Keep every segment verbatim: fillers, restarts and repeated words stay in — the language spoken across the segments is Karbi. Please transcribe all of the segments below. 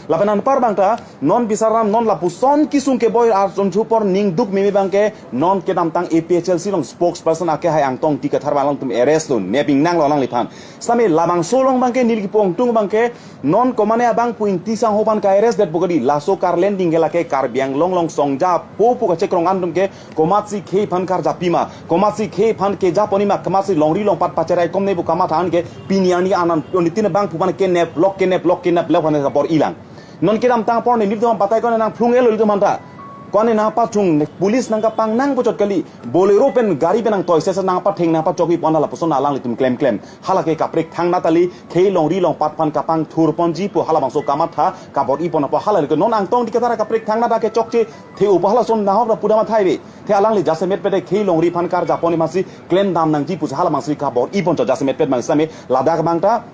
Lapen anpar abang ta non bisar ram non lapuson kesung keboi arjon chupor ningduk meme abang ke non kedamtang A P H L C along spokesperson ake hai Angtong Ingti Kathar abang alangtum arrest lo, nep ingnang lo alangliphan. Sitame labangso along abang ke neli kipangtung abang ke non komane abangphu Ingti sangho aphan ka-arrest det pu kali, laso Karlending ke lake Karbi Anglong along songja po pu kachekroi atum ke komatsi khei aphan karjapi ma, komatsi khei aphan keja ponji ma, komatsi longri longpat pacherai komne pu kamatha an ke pini arni anan onitin abangphu aphan kenep lok kenep lok kenep lok aphan kabor ilang. Non kedamtang apor nelitum batai ko-an nangphlung-et lo ilitum aphanta. Ko-an nangpathung police nangkapang nangpuchot kali. Bolero pen gari pen nangtoi sesa nangpatheng nangpachokji pu-an lapuson alanglitum klemklem. Hala ke kaprek thangnat kali, khei longri longpat aphan kapangthur ponji pu halabangso kamatha kabor-i pon apot hala le non Angtong Ingti Kathar kaprek thangnat kechokche the-o pu halason nahok ra pudam athai ave. The alangli jasemet pet khei longri aphan karja ponji masi klemdam nangji pusi halabangsi kabor-i ponchot jasemet pet abang sitame ladak abang ta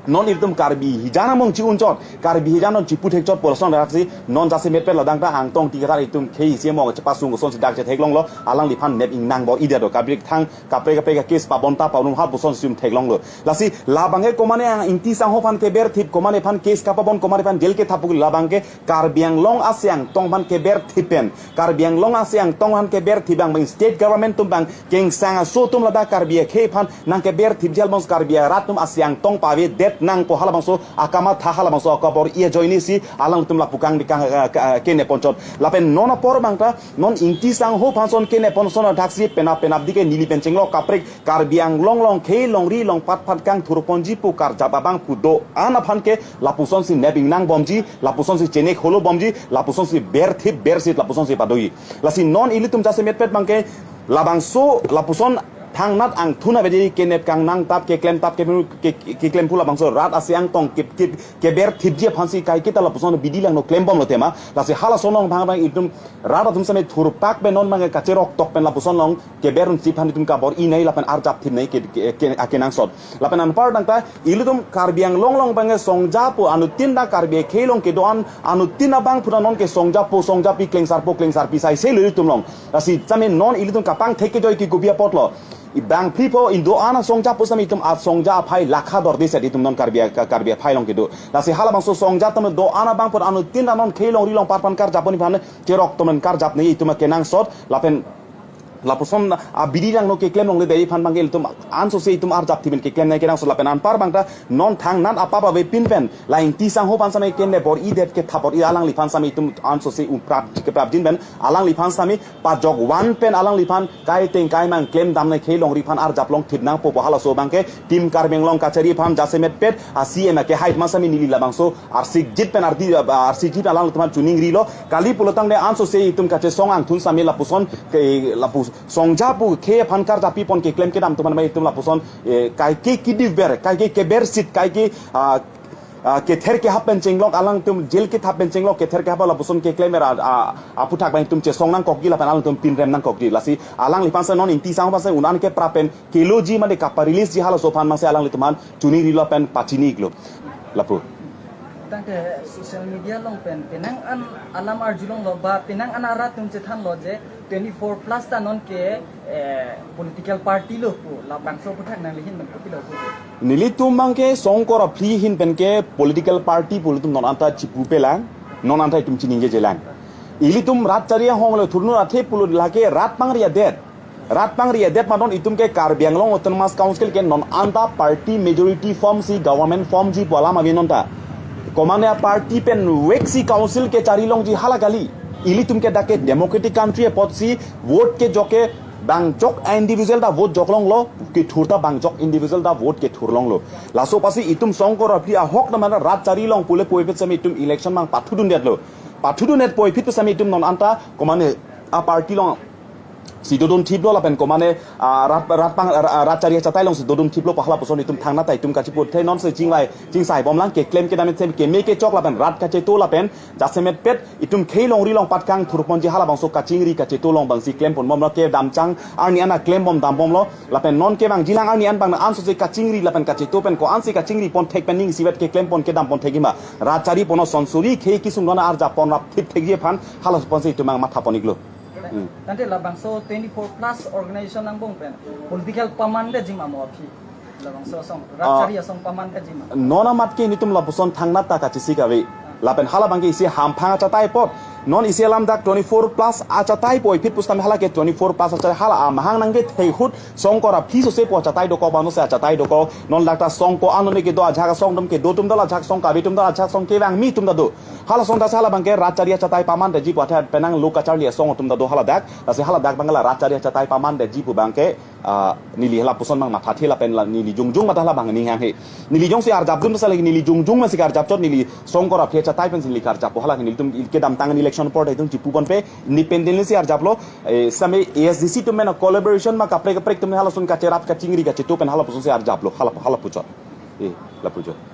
non ilitum Karbi hijan among chi-unchot, Karbi hijan non chiputhekchot pu lason daksi non jasemet pet ladak ta Angtong Ingti Kathar itum khei isi among chepasung kosonsi dak chetheklonglo, alangliphan nep ingnang bor-i det do, kaprek thang kaprek kaprek case pabonta pabon ha puson sum theklonglo. Lasi labang ke komane Ang Ingti sangho aphan keberthip, komane aphan case kapabon, komane aphan jail kethap pu labang ke Karbi Anglong asi Angtong aphan keberthip pen, Karbi Anglong asi Angtong aphan keberthip abang abang state government atum abang kengsang aso atum ladak Karbi akhei aphan nangkeberthipji halabangso Karbi arat atum asi Angtong pavedet nang pu halabangso akamatha halabangso akabor-i ajoinesi alangtum lapu kang di kang, eh, ke-, eh, kenep ponchot. Lapen non apor abang ta non Ingti sangho aphan son kenep pon son thaksi penap penapdik ke neli pen chenglok kaprek Karbi Anglong along khei longri longpat aphan kangthur ponji pu karjap abangphu do-an aphan ke lapusonsi nep ingnang bomji, lapusonsi chenek holo bomji, lapusonsi berthip bersit lapusonsi padoji. Lasi non ilitum jasemet pet abang ke labangso lapuson thangnat angthun avedetji kenep kangnang tap keklem tap ke, ke, ke, keklem pu labangso rat asi Angtong ke, ke, keberthipji aphansi kaiketa lapuson bidi langno klem bomlo tema. Lasi halason along abang abang itum rat atum sitame thurpak pen non abang kacherok tok pen lapuson along keber unsi aphan itum kabor-i nangji lapen arjap thip nangji ke, ke, ke, akenangsot. Lapen anpar abang ta ilitum Karbi Anglong along abang songja po anuttin ta Karbi akhei along kedo-an anuttin abangphu ta non ke songja po songjapi klengsar po klengsarpi saise lo ilitum along. Lasi sitame non ilitum kapangthek kejoi ke kopi apotlo. Ibang phli po indo-an asongja po sitame itum asongja aphai lakha dorde set itum non Karbi a-, Karbi aphai along kedo. Lasi halabangso songja atum do-an abangphu anuttin ta non khei longri longpat aphan karjap ponji aphan cherok atum karjap nangji itum akenangsot lapen lapuson abidi langno keklem longle dei aphan abang ke ilitum ansose itum arjap thip pen keklem nangji kenangsot lapen anpar abang ta non thangnat apap avepin pen la Ingti sangho aphan sitame kenep bor-i det kethap bor-i alangliphan sitame itum ansose uprap keprapjin pen alangliphan sitame pajok van pen alangliphan kaiteng kaimang klemdam nangji khei longri aphan arjap longthip nangpo pu halaso abang ke Team Karbi Anglong kachari aphan jasemet pet a-C M ake hai ma sitame neli labangso arsikjit pen ardi, arsikjit alangtum aphan choningrilo. Kali pulotangte ansose itum kachesong angthun sitame lapuson ke lapu songja pu khei aphan karjapi pon keklem kedam atum aphan itum lapuson, eh, kaike kidip ver, kaike kebersit, kaike, ah, ah, kether kehap pen chenglok alangtum jail kethap pen chenglok kether kehap lapuson keklem ver a, a, aphuthak abang itum chesong nangkokji lapen alangtum pinrem nangkokji. Lasi alangliphan sitame non Ingti sangho aphan sitame un-an keprap pen keloji mane kapa-release ji halaso aphan masi alanglitum aphan choningrilo pen pachini-iklo. Lapu. Tangte social media along pen penang an alam arjulonglo ba penang an arat atum chethanlo je twenty-four plus ta non ke, eh, political party lo pu labangso aphuthak nanglihin pen kopilo pu. Nelitum abang ke Songkor aphli ahin pen ke political party pu ilitum non anta chipupelang, non anta itum chiningjejelang. Ilitum rat chari ahong lo thurnut athe pulo lake rat pangri adet. Rat pangri adet ma non itum ke Karbi Anglong Autonomous Council ke non anta party majority form si government formji pu alam ave non ta. Komane a-party pen vek si council kechari longji hala kali. Ilitum ke dak ke democratic country apotsi vote kejok ke bangjok a-individual ta vote joklonglo, kethur ta bangjok individual ta vote kethur longlo. Laso apotsi itum Songkor aphli ahok ta mane rat chari along pule puvoiphit sitame itum election abang pathudundetlo. Pathudundet puvoiphit sitame itum non anta komane a-party alongsi dodun thiplo lapen komane, ah, rat, rat pang, ah, rat chari achatai alongsi dodun thiplo pu halapuson itum thangnat ta itum kachiputhek nonsi chingvai chingsai bomlang keklem kedam sitame keme kechok lapen rat kacheto lapen jasemet pet itum khei longri longpat kangthur ponji halabangso kachingri kacheto along abangsi klem pon bomlo kedamchang arni an a klem bom dam bomlo lapen non kevangjilang arni an abang ansose kachingri lapen kacheto pen ko-ansi kachingri ponthek pen ning isivet keklem pon kedam ponthekji ma rat chari pon asonsori khei kesung non arjap pon rapthip thekji aphan halaso aphansi itum abang matha pon-iklo. Hmm. Tangte labangso twenty-four plus organization angbong pen political paman detji ma mo aphi? Labangso asong, ah, rat chari asong paman detji ma? Non amat ke nelitum lapuson thangnat ta kachesik ave. Lapen hala abangke isi hamphang achatai apot. Non isi alam dak twenty-four plus achatai puvoiphit pusitame hala ke twenty-four plus achatai, hala amahang nangkethek ahut songkor aphi sose pu achatai dokok, bang sose achatai dokok. Non dak ta song ko-an ne kedo, ajahak asong atum kedo atum ta do, ajahak asong kave atum ta do, ajahak asong kevangme atum ta do. Hala asong ta si hala abangke rat chari achatai pamandetji pu athe penang lo kacharli asong atum ta do hala dak. Lasi hala dak abangke la rat chari achatai pamandetji pu abangke, ah, neli halapuson abang mathathe lapen la neli jongjong matha hala abang ning hanghe. Neli jongsi arjapdun ta si lake neli jongjong masi karjap chot, neli songkor aphi achatai pensi neli karjappo, hala nelitum kedamtang election apor ta itum chipu ponpe, independently si arjaplo, eh, same A S D C atum pen collaboration ma kaprek kaprek atum halason kacherap kachingri kachetu pen halapuson si arjaplo, hala, hala puchot. Eh, la puchot.